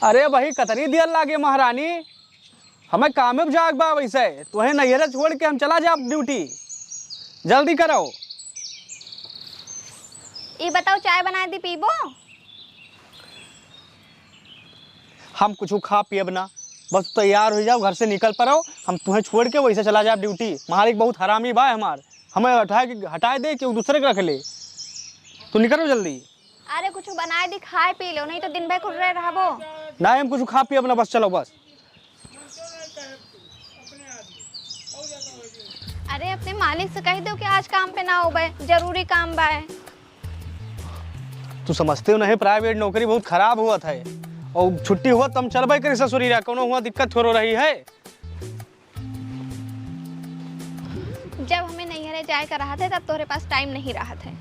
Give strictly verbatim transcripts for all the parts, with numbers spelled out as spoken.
अरे भाई, कतरी देर लागे महारानी, हमें कामे पे जाग बा। वैसे तोहे नैहरे छोड़ के हम चला जाब ड्यूटी। जल्दी करो। ई बताओ, चाय बनाए दी, पीबो? हम कुछ खा पियब ना, बस तैयार हो जाओ, घर से निकल पड़ो, हम तुम्हें छोड़ के वैसे चला जाब ड्यूटी। मालिक बहुत हरामी बा हमार, हमें हटाए के, हटाए दे कि वो दूसरे के रख ले। तू निकलो जल्दी। अरे कुछ बनाए दी, खाए पी लो, नहीं तो दिन भर कुर्रे रहबो। ना, हम कुछ खा पियब ना, बस चलो बस। अरे अपने मालिक से कह दो कि आज काम पे ना होबे, जरूरी काम बाय। तू समझते हो नहीं, प्राइवेट नौकरी बहुत खराब होत है, और छुट्टी होत तो हम चलबे करी ससुरी रा, कोनो हुआ दिक्कत थोड़ो रही है। जब हमें नैहरे जाए का रहत है, तब तोहरे पास टाइम नहीं रहत है।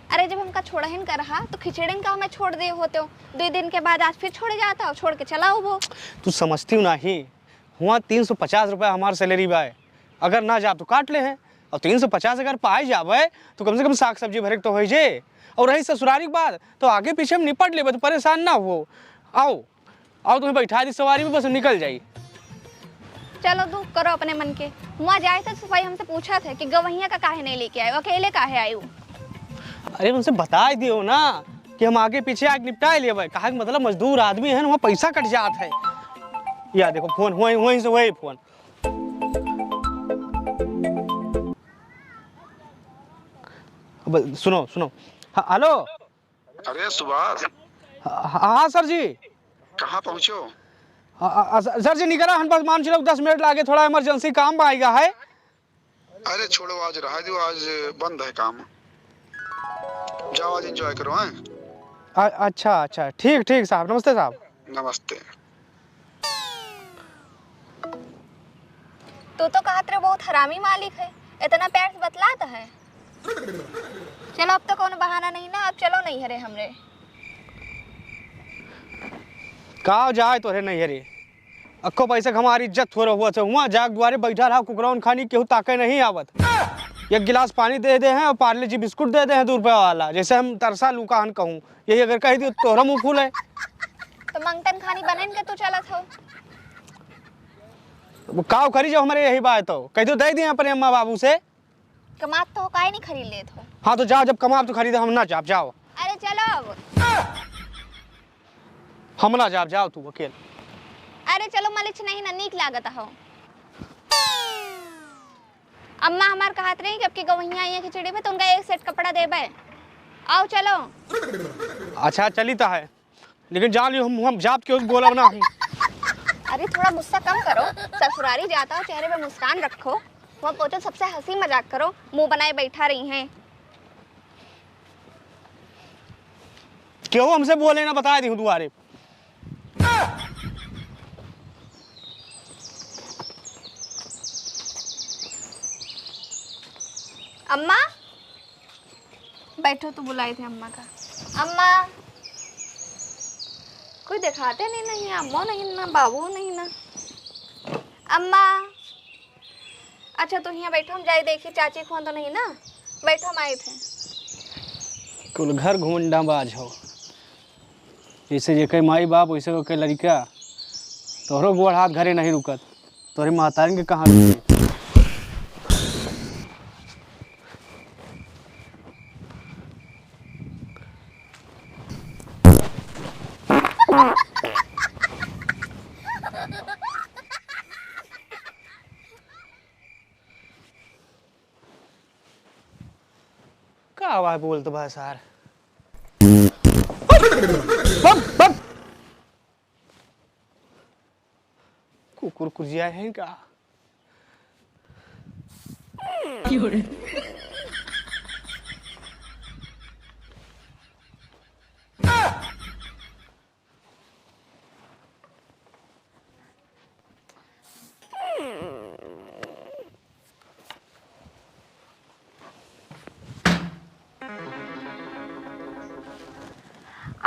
अरे, जब हमका छोड़हिन का रहा, तो खिचड़िन का हमें छोड़ दे होते हो। दो दिन के बाद आज फिर छोड़े जाता हो, छोड़ के चला हो वो। तू समझती हो नहीं, हुआ तीन सौ पचास रुपया हमार सैलरी बाय, अगर ना जाब तो काट ले हैं, और तीन सौ पचास अगर पाए जाबे, तो कम से कम साग सब्जी भरे के तो होई जे। और रही ससुरारी की बात, तो आगे पीछे हम निपट लेबे, तो परेशान ना हो। आओ, आओ, तुम्हें बैठा दी सवारी में, बस निकल जाई। चलो दू, करो अपने मन के। वहाँ जाए थे तो सफाई हमसे पूछा थे कि गवैया का काहे नहीं लेके आए, अकेले काहे आए हो? अरे उनसे बता दियो ना कि हम आगे पीछे आके निपटा लेबे। कहा कि मतलब मजदूर आदमी है ना, वहाँ पैसा कट जात है। या देखो फोन, वहीं, वहीं से वही फोन। अब सुनो, सुनो। हाँ, हेलो। अरे सुभाष। हाँ, हाँ सर जी। कहाँ पहुँचो? हाँ, हाँ, हाँ, सर जी निकला हन, बस मान चलो दस मिनट लागे, थोड़ा इमरजेंसी काम बा आइगा है। अरे छोड़ो, आज रहा दो, आज बंद है काम। जाओ, आज एंजॉय करो, हैं? अ-, अच्छा, अच्छा, ठीक, ठीक साहब, नमस्ते साहब। नमस्ते। तू तो कहत रहे बहुत हरामी मालिक है, इतना प्यार से बतलात है। चलो, अब तो कोनो बहाना नहीं ना, अब चलो नैहरे हमरे। का जाए तोरे नैहरे? अक्को पैसा के हमारी इज्जत थोड़ा हुआ थे, हुआ जाग दुआरे बैठा रहा, कुकरौन खानी केहू ताके नहीं आवत। एक गिलास पानी दे दे हैं और पार्ले जी बिस्कुट दे दे हैं दो रुपया वाला, जैसे हम तरसा लूका हन कहूँ। यही अगर कह दियो तो तोहरा मुँह फूल है। तो मंगतन खानी बनन के तू चलत हो। वो काव करी जब हमारे यही बात हो, कह दो दे दिए अपने अम्मा बाबू से। कमात तो हो, काहे नहीं खरीद लेत हो? हाँ तो जाओ, जब कमाब तो खरीदे, हम ना जाब, जाओ। अरे चलो अब। हम ना जाब, जाओ तू अकेले। अरे चलो मलिच नहीं ना, नीक लागत हो। अम्मा हमार कहत रही कि अब की गवैया आई है खिचड़ी में तो उनका एक सेट कपड़ा देबे। आओ चलो। अच्छा चली तो है, लेकिन जान लियो हम, हम जात के बोलब ना हम। अरे थोड़ा गुस्सा कम करो, ससुरारी जाता हो, चेहरे पे मुस्कान रखो, वहाँ पहुँचो सबसे हंसी मजाक करो, मुँह बनाए बैठा रही हैं। केहू हमसे बोले ना, बता दी हूँ दुआरे। अम्मा, बैठो, तू बुलाई थे अम्मा का। अम्मा, कोई देखाते नहीं, नहीं अम्मो नहीं ना, बाबू नहीं ना। अम्मा, अच्छा तू यहाँ बैठो, हम जाए देखी चाची फोन तो नहीं ना। बैठो, हम आए थे। कुल घर घुंडा बाज हो। जैसे जेकर माई बाप, वैसे ओकर लड़िका। तोहरो गोड़ हाथ घरे नहीं रुकत, तोहरे महतारिन के कहाँ रुकी? का आवाज बोलत बा सार? कुकुर कुजिया है का?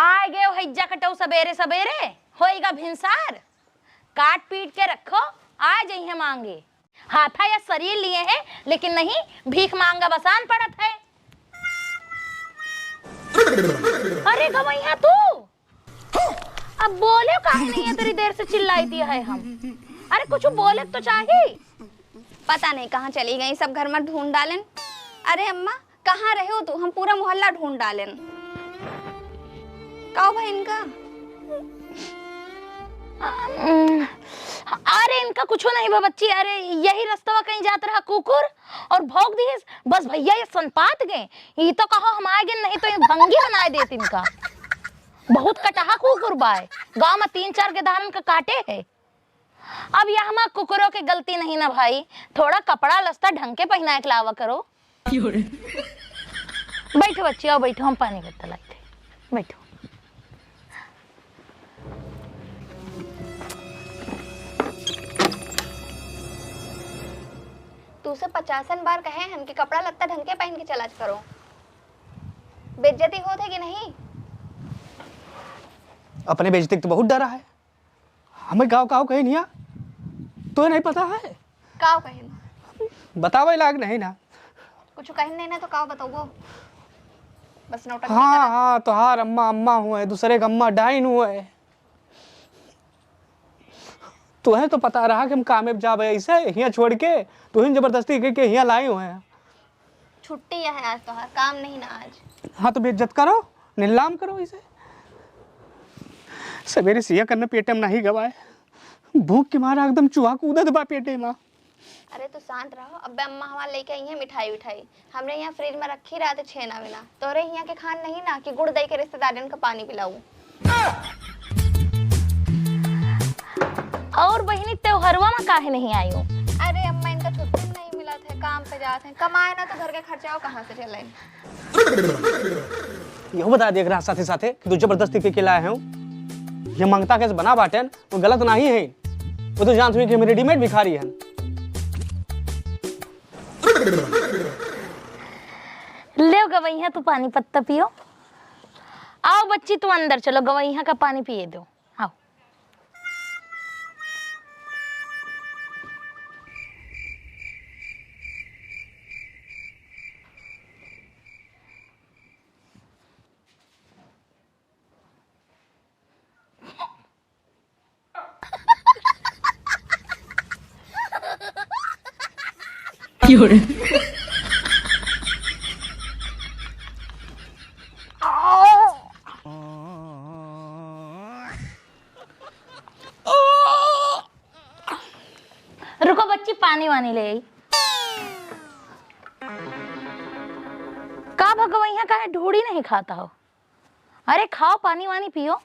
आय गयो हैजा कटऊ सबेरे सबेरे, होइगा भिनसार। काट पीट के रखो, आ जइहे मांगे। हाथा या सरीर लिए हैं, लेकिन नहीं, भीख मांगा बसान पड़त है। अरे गवैया तू, अब बोले काहे नहीं है, इतनी देर से चिल्लाई दिया है हम। अरे कुछ बोले तो चाहिए। पता नहीं कहाँ चली गई, सब घर में ढूंढ डालेन। अरे अम्मा, कहाँ रहे हो तू? हम पूरा मोहल्ला ढूंढ डालेन। का हो भाई इनका? अम, अरे इनका कुछो नहीं बा बच्ची, अरे यही रस्तवा कहीं जात रहा कुकुर और भौंक दिहिस, बस भैया ये सनपात गए, ई तो कहो हम आए गए नहीं तो ये भंगी बनाए देत इनका। बहुत कटहा कुकुर बाय, गांव में तीन चार गेदहरन का काटे है। अब यह हमार कुकुरों के गलती नहीं ना भाई, थोड़ा कपड़ा लत्ता ढंग के पहनाए के लावा करो। बैठो बच्ची, आओ बैठो, हम पानी भरता लाइथे, बैठो। तू से पचासन बार कहे हन कि कपड़ा लत्ता ढंग के पहन के चला करो, बेइज्जती होत है कि नहीं? अपने बेइज्जती के तो बहुत डरा है। हमें गाँव काव कहीं नहीं आ, तो नहीं पता है। काव कहीं? बतावे लाग नहीं ना। कुछ कहीं नहीं ना तो काव बताओ? बस नौटंकी हाँ, करत। हाँ, तोहार अम्मा, अम्मा हुए, दूसरे के अम्मा डाइन हुए। तुहे तो पता रहा कि हम कामे जाबे ऐसे, हियाँ छोड़ के, तुहिन जबरदस्ती के, के हियाँ लाए हुए हैं। छुट्टी है आज तोहार, काम नहीं ना आज। हाँ, तो बेइज्जत करो, नीलाम करो इसे। सवेरे सिया करने पेटे में नहीं गवाए, भूख के मारा एकदम चूहा कूदत बा पेटे में। अरे, तू शांत रहो, अब्बे अम्मा हमार लेके आई है मिठाई उठाई, हमरे यहाँ फ्रिज में रखी रहत छेना वेना, तोरे यहाँ के खान नहीं ना कि गुड़ दई के रिश्तेदारन का पानी पिलाऊ। और बहिनी, त्योहरवा में काहे नहीं आयो? अरे अम्मा, इनका छुट्टी नहीं मिलत है, काम पे जात हैं, कमाए ना तो घर के खर्चा कहाँ से चले? यहू बता दिया करा साथे साथे कि तू जबरदस्ती के, के लाए हैं। ये मंगता कैसे बना बाटेन, वो गलत नहीं है। वो तो जानत हुई कि हम रेडीमेड भिखारी हैं। लेव गवैया, तू पानी पत्ता पियो। आओ बच्ची, तू अंदर चलो, गवैया का पानी पिए दो। आओ। रुको बच्ची, पानी वानी ले आई। का भगवैया, काहे ढूढ़ी नहीं खाता हो? अरे खाओ, पानी वानी पियो।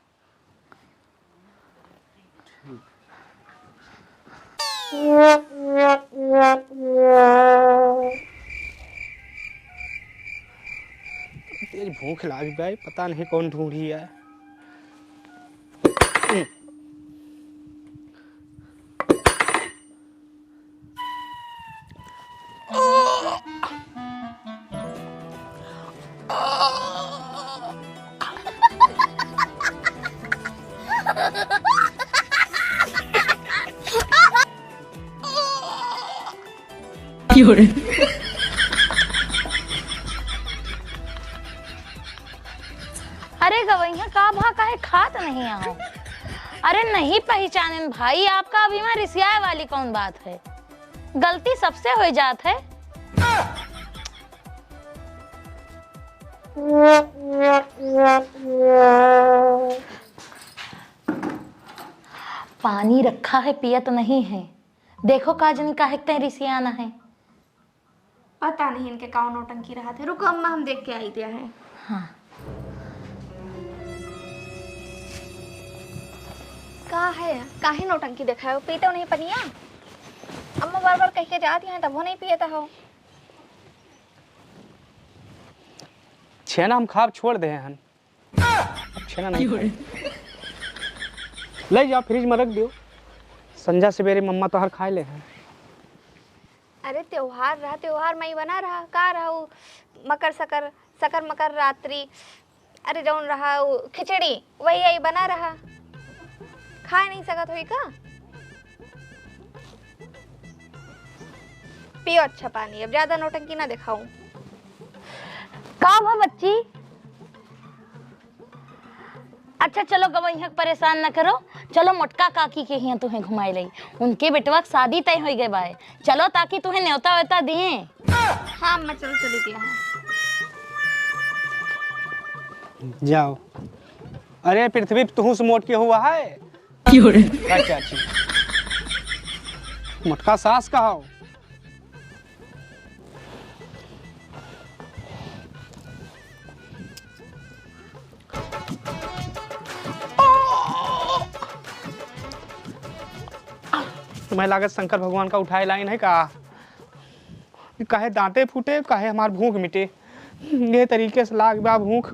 तेज भूख लाग गई, पता नहीं कौन ढूंढी है। अरे गवैया, का भा काहे खात नहीं आओ? अरे नहीं पहचानन भाई, आपका अभी में रिसियाए वाली कौन बात है? गलती सबसे हो जात है। पानी रखा है, पियत नहीं है। देखो काजनी काहे के तैं रिसियाना है। पता नहीं इनके काव नौटंकी रहा थे। रुको अम्मा, हम देख के आई दिया है। हाँ। का है, काहे नौटंकी देखायो? पीते नहीं पनिया? अम्मा बार बार कह के जाती हैं, तब वो नहीं पिए तो हो। छेना हम खाब छोड़ दे हन, अब छेना नहीं खाई। ले जाओ, फ्रिज में रख दियो, संझा सवेरे मम्मा तोहर खाए ले हैं। अरे त्योहार रहा, त्योहार में ही बना रहा, का रहा उ मकर सकर, सकर मकर रात्रि, अरे जौन रहा उ खिचड़ी, वही यही बना रहा, खाए नहीं सकत होई का? पियो अच्छा पानी, अब ज्यादा नौटंकी ना दिखाऊं। का भा बच्ची? अच्छा चलो गवैया के परेशान न करो, चलो मोटका काकी के हियाँ तुहें घुमाए लई। उनके बेटवा के शादी तय होइ गए बाय, चलो ताकि तुहें न्योता व्योता दिए। हाँ अम्मा, चलो चली दिया है। जाओ। अरे पृथ्वी, तुहूँ से मोट के हुआ है? का चाची? मोटका सास का हो? तुम्हें लागत शंकर भगवान का उठाए लाइन है का? काहे दांते फूटे, काहे हमार भूख मिटे। ये तरीके से लाग बा भूख।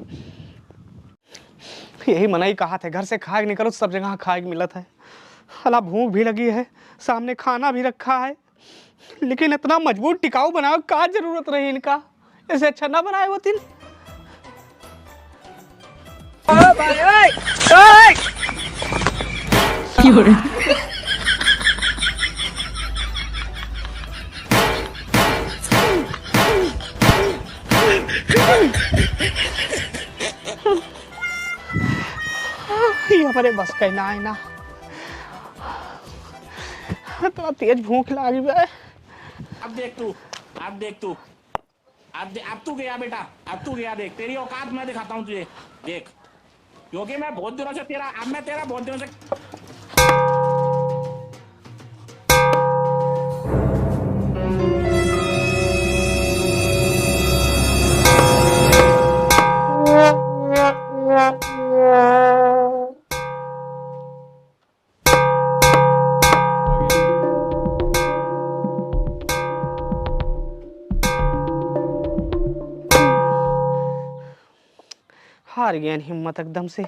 यही मनई कहा थे, घर से खाए के निकलो, सब जगह खाए के मिलत है। हला भूख भी लगी है, सामने खाना भी रखा है, लेकिन इतना मजबूत टिकाऊ बनावे का जरूरत रही इनका? ऐसे अच्छा ना बनाए होती। ये हमारे बस का ना है ना। इतना तेज भूख लागी बे। अब देख तू, अब देख तू, अब दे-, अब तू गया बेटा, अब तू गया। देख, तेरी औकात मैं दिखाता हूँ तुझे। देख, क्योंकि मैं बहुत दिनों से तेरा, अब मैं तेरा बहुत दिनों से हार गया हिम्मत एकदम से।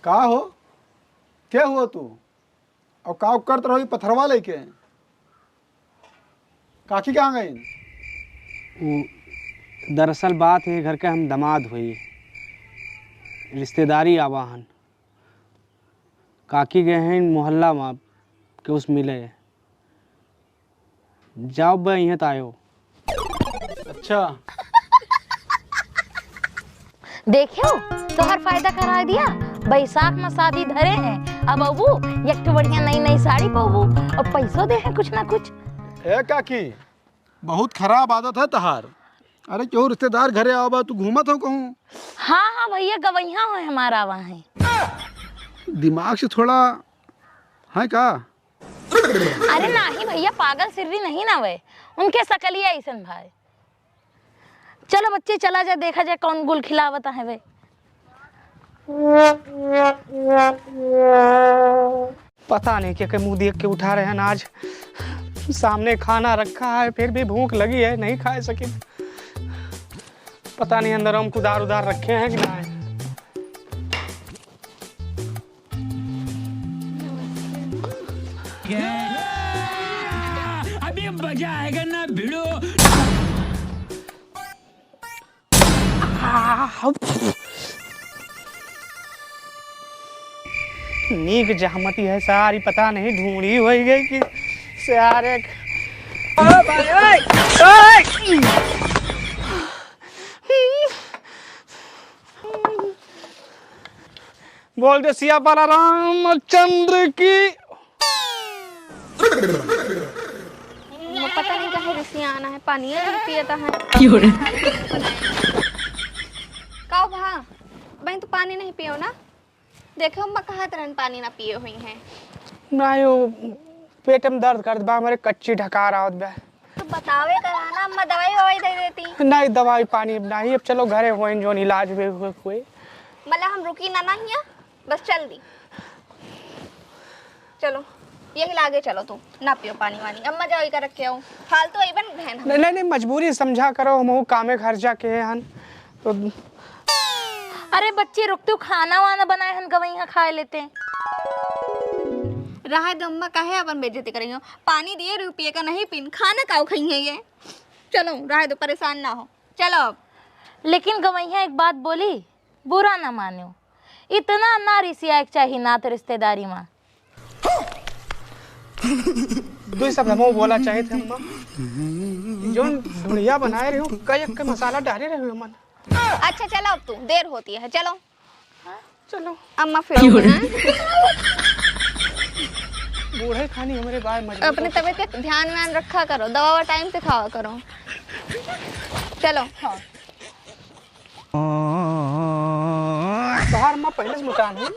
का हो? के हुआ तू? और का करत रहो ई पथरवा लेके? काकी कहाँ गई? उ, दरअसल बात है, घर के हम दमाद हुई, रिश्तेदारी आवा हन। काकी गए हैं मोहल्ला में, के उस मिले। जाओ बे, इहें त आयो। अच्छा। देखियो, तोहर फायदा करा दिया। बैसाख में शादी धरे हैं, अब अबू एक ठो बढ़िया नई नई साड़ी पहबू और पैसो दे हैं कुछ ना कुछ। ए काकी, बहुत खराब आदत है तहार। अरे, केहू रिश्तेदार घरे आवा बा, तू घूमत हो कहूँ? हाँ, हाँ भैया, गवैया हो हमारा आवा है। दिमाग से थोड़ा है का? अरे नाही भैया, पागल सिर्री नहीं ना वे, उनके सकलिया ऐसन भाई। चलो बच्चे, चला जाए, देखा जाए कौन गुल खिलावत है वे। पता नहीं क्या, क्या मुंह देख के उठा रहे हैं आज। सामने खाना रखा है, फिर भी भूख लगी है, नहीं खा सके। पता नहीं अंदर हम कुदार उदार रखे हैं कि ना है। अभी मजा आएगा ना भिड़ो। नीक जहमती है सारी, पता नहीं ढूंढी होई गई कि सारे। ओ भाई, ओए, ओए। बोल दे सियापारा रामचंद्र की। पता नहीं काहे रिसियाना है, पानी नहीं पियता है। क्यों रे? काओ भा, बहन तू पानी नहीं पियो ना? देखो अम्मा कहत रहन पानी ना पिए हुई हैं। नहीं, वो पेट में दर्द करत बा, हमरे कच्ची ढकार आवत बा। तो बतावे करा ना, अम्मा दवाई ववाई दे देती। नहीं, दवाई पानी अब नहीं, अब चलो घरे होइन जोन इलाज हुए, हुए, हुए। मतलब हम रुकी ना, ना हिया, बस चल दी। चलो, यही लागे चलो तू, ना पियो पानी वानी। अम्मा जाओ इका रख के आओ, फालतू अइबन बहन हम। नहीं, नहीं, नहीं, मजबूरी समझा करो, हमहू कामे घर जाके हन। तो अरे बच्ची रुक, तू खाना वाना बनाए हन, गवैया खाए लेते। रहे दो अम्मा, काहे अपन बेइज्जती कर रही हो? पानी दिए रही पिए का, नहीं पीन, खाना काओ खई है ये? चलो रहे दो, परेशान ना हो, चलो अब। लेकिन गवैया एक बात बोली, बुरा ना मान्यो, इतना ना रिसियाए के चाही नात रिश्तेदारी मा। दुई शब्द हमहू बोला चाहत है अम्मा। जौन ढुढ़िया बनाए रहे हो, कई एक के मसाला डाले रहे हो मन। अच्छा चलो, अब तू देर होती है, चलो। चलो। अम्मा फिर, हाँ? बूढ़े खानी हमरे बाय मजबूत अपनी हो। तबीयत के ध्यान व्यान रखा करो, दवा ववा टाइम से खावा करो। चलो। हाँ। तोहार माँ पहले से मोटान है।